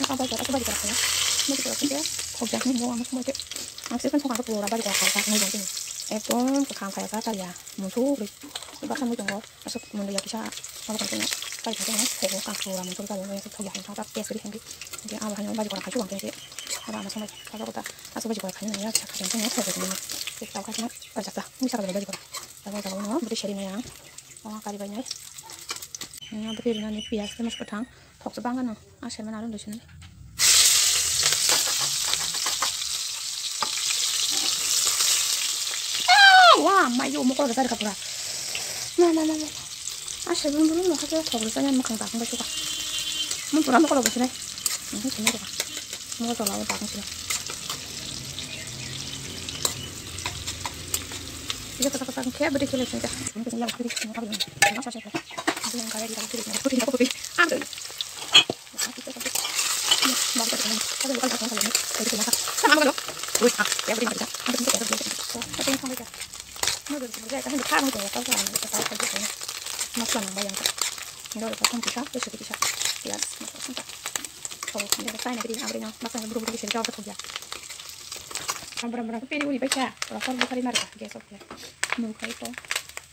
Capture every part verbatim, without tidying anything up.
Ang baji kora, baji kora kaya. Baji kora kaya. Khobjakni mo ang sumai khe. Ang sekan sokang pura baji kora kaya, ang jang tini. Ekdom kwkhwrang kaya sa kaya. Munsuk ri. Baksa mui tongo. Aswk mwnwi ya kisa. Abo kang tini. Baji kora kaya. Khobo kang pura munsuk kaya. Yang sik thok ya. Yang thok test ri hengki. Yang abo haino baji kora kaya. Yang sik. Abo ama sumai. Kaya kota. Aswk baji kora kaya. Yang sik kaya. Yang khobo kaya. Sik tau kaya. Baji kora. Mui saka baji kora. Abo jago no. Budi seri maya. O kari bai nai. Yang budi rinani piyas tei mosok kwthang. Thoksa bangano, a semen aro dusina. Ah, wa, mai yo, mokol gasa kapura. Na, na, na, na. A semen bulu no kake thok gasa ne makhang dakang ba suka. Mun pura mokol gasa ne. Mun sini suka. Mokol tola o dakang sini. Iya kata kata khe beri kele sini. Mun kele beri. Mun kele beri. Mun kele beri. Mun kele beri. Masla nang bayang. Ini udah potong pisah, terus sedikit pisah. Pias, masuk sini. Kalau ini udah fry, nanti abri no, masla buru buru bisa dijawab tuh ya. Berapa berapa peri uri baca, kalau kalau bukan lima ribu, gesok ya. Mau kayak itu,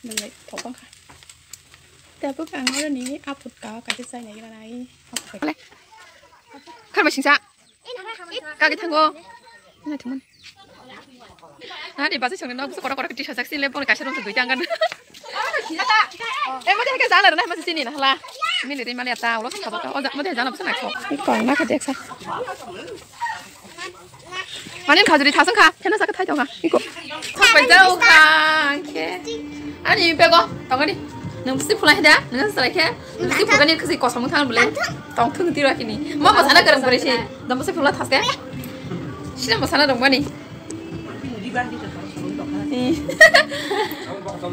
mau kayak potong kah? Tabuk ang oroni aphutka kaisa chainai gana nai. Aphutka. Kharma singsa. Kagi thango. Na thumon. Na de basa chongnai nok kora kora kiti sajak sile pon kaisa rom dui tang gan. Eh, mode hake jala na masi sini na hala. Mili ri mali ata ulo sa thabo. O mode jala basa na kho. Ikko na kha deksa. Mane khajuri thasung kha, kheno saka thai tonga. Iko. Thok bai jao kha, angkhe. Ani bego, tongani. Nung bisi phulai da, nung salai khe. Bisi phulai ni khasi kosom thang bole. Tong thung tiro kini. Mo basa na garang bore si. Dam bisi phulai thaske. Sina basa na dong mani.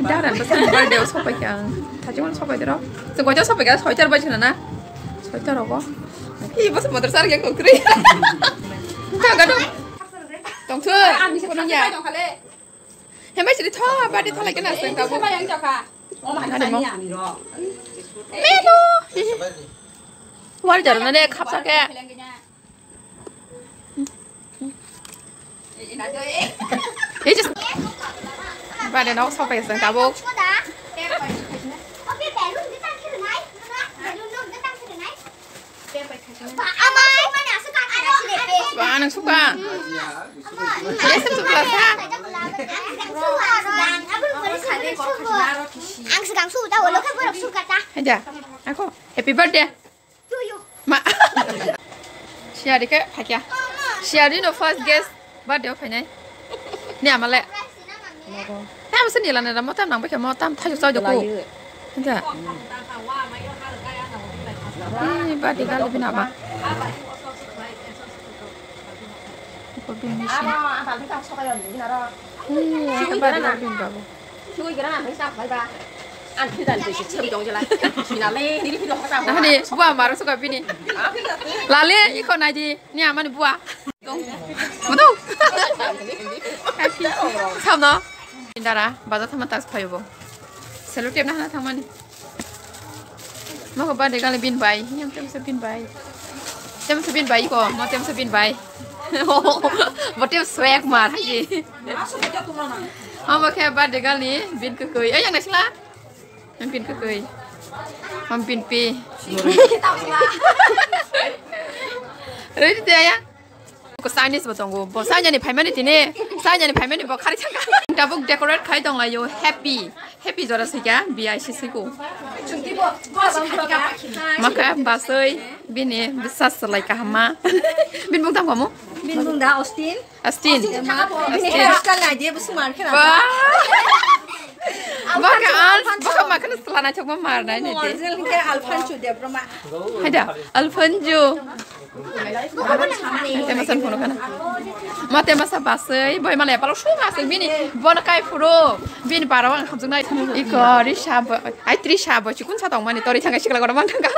Daran basa birthday o sopai khe ang. Thajimon sopai dero. Sing koito sopai khe soitar bai sina na. Soitar rogo. Ih, bos motor sar yang kongkri. Tong kadu. Tong thu. Kono ya. Hemai sini tho, badi tho lagi nasi tabo. Ada mo. Melu. War jar na de khapsa ke. Hei just. Badi nau sopai sang tabo. Ba, nang suka. Yes, suka sa. Ang segang su, tahu lo kan borok suka ta. Aja, aku happy birthday. To you. Ma. Siari ke, phakya. Siari no first guest birthday o phainai. Ni amale. Tam se nila na mo tam nang bekhe mo tam thaju chau joku. Layu. Anta. Ni ba de gal bina ba. Ko bin ni si. Ni ba de gal bin ba bo. Sui gira na sa bai ba. An phi dan de si cham dong jela. Sina le ni phi do ha sa. Ani bua mar suka bini. Lale iko nai di. Ni amani bua. Dong. Mudu. Samno. Indara, baja thama tas phayo bo. Selotep na hana thangmani. Mako ba de gale bin bai. Yang tem se bin bai. Tem se bin bai ko, mo tem se bin bai. Bo tem swag mar haji. Amo khe ba de gale bin ko koi. Eh, yang nasila. Ang pin kwtwi. Ang pin pi. Ready de ya? Ko Chinese bo tongo. Bo China ni phaimani tini. China ni phaimani bo khari thangka. Tabuk decorate khai tong layo. Happy. Happy jora sika. B I C C ko. Maka basoi. Bini bisas lai kahama. Bin bung tang kamu? Bin bung da Austin. Astin. Bini hair style nai di, bwswk mar khe na. Ba. Baka al, baka makan selana chok ma mar nai ni. Original ke Alfonso Debra ma. Haida, Alfonso. Mate masa phone kana. Mate masa basai, boy male palo shu asai bini. Bon kai phuru. Bini baro ang hamjung nai. Iko Risha bo, ai Trisha bo chikun sa tong mani tori thanga sikla gora mang thanga.